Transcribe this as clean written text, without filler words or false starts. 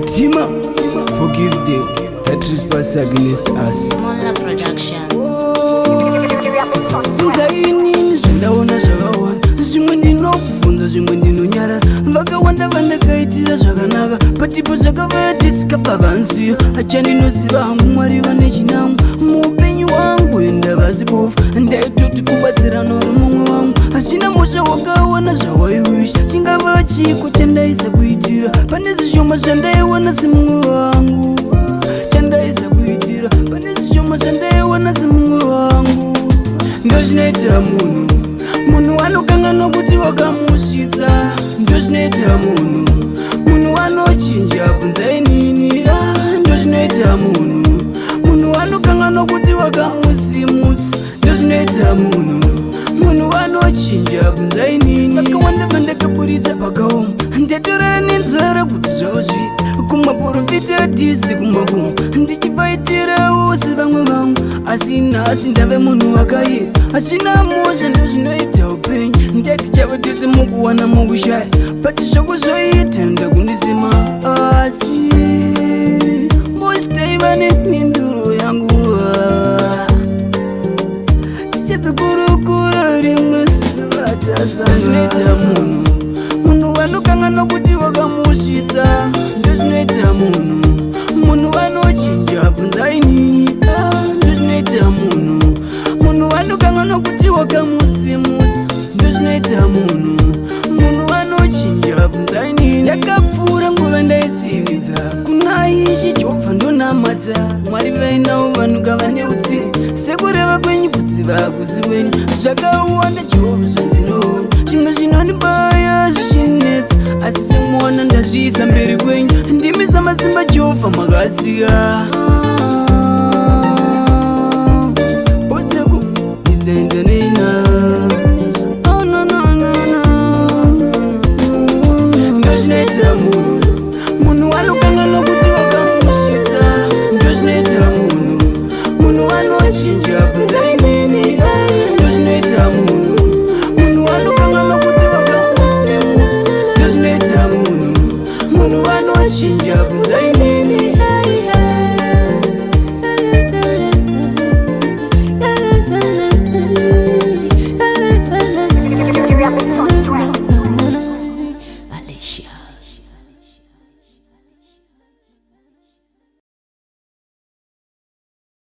Tima, forgive them that trespass against us. Mola Productions. Bvunza inini, zvandaona zvakawanda. Zvimwe ndinobvunza, zvimwe ndinonyarara. Vakawanda vandakaitira zvakanaka, patipo zvakavatisika pavanziyo. Achandinoziva hangu, Mwari vane chinangwa muupenyu hwangu. Ndavazibofu, ndaitoti kubatsira nori mumwe wangu. Hazvina mhosva, wakawana zvawaiwisha. Chingava chiko chandaisa kuitira pane zvishoma zvandaiwana semumwe wangu? Chandaisa kuitira pane zvishoma zvandaiwana semumwe wangu? Ndozvinoita munhu. Munhu anokanganwa kuti wakamusvitsa. Ndozvinoita munhu. Munhu anochinja, bvunza inini. Ah, ndozvinoita munhu. Munhu anokanganwa kuti wakamusimusa. Ndozvinoita munhu. Munhu anochinja, bvunza inini. Vakawanda vandakaburitsa pakaoma, ndatorara nenzara kuti zvavo zviite. Kumaprofita atisi kumakumo, ndichivaitirawo sevamwe vangu, asi nhasi ndave munhu wakaipa. Hazvina mhosva, ndozvinoita upenyu. Ndati chavo tisi mukuwana, mukushaya, but zvako zvoita ndakundisema. Asi mositaiva nemhinduro yangu, tichazokurukura rimwe zuva tasangana. Munhu, munhu anokanganwa kuti wakamusvitsa. Ndozvinoita munhu. Munhu anochinja, bvunza inini. Ah, ndozvinoita munhu. Munhu anokanganwa kuti wakamusimudza. Ndozvinoita munhu. Munhu anochinja, bvunza inini. Ndakapfuura nguva ndaitsividza kuna Ishe Jehovha, ndonamata Mwari vainavo vanhu kava neutsi sekureva kwenyu, kutsiva hakusi kwenyu. Zvakawanda, Jehovha, zvandinoona, zvimwe zvinondibaya, zvichinetsa, asi semwana ndazviisa mberi kwenyu. Ndimi samasimba, Jehovha, makasika. Boss Taku, ndisaenda.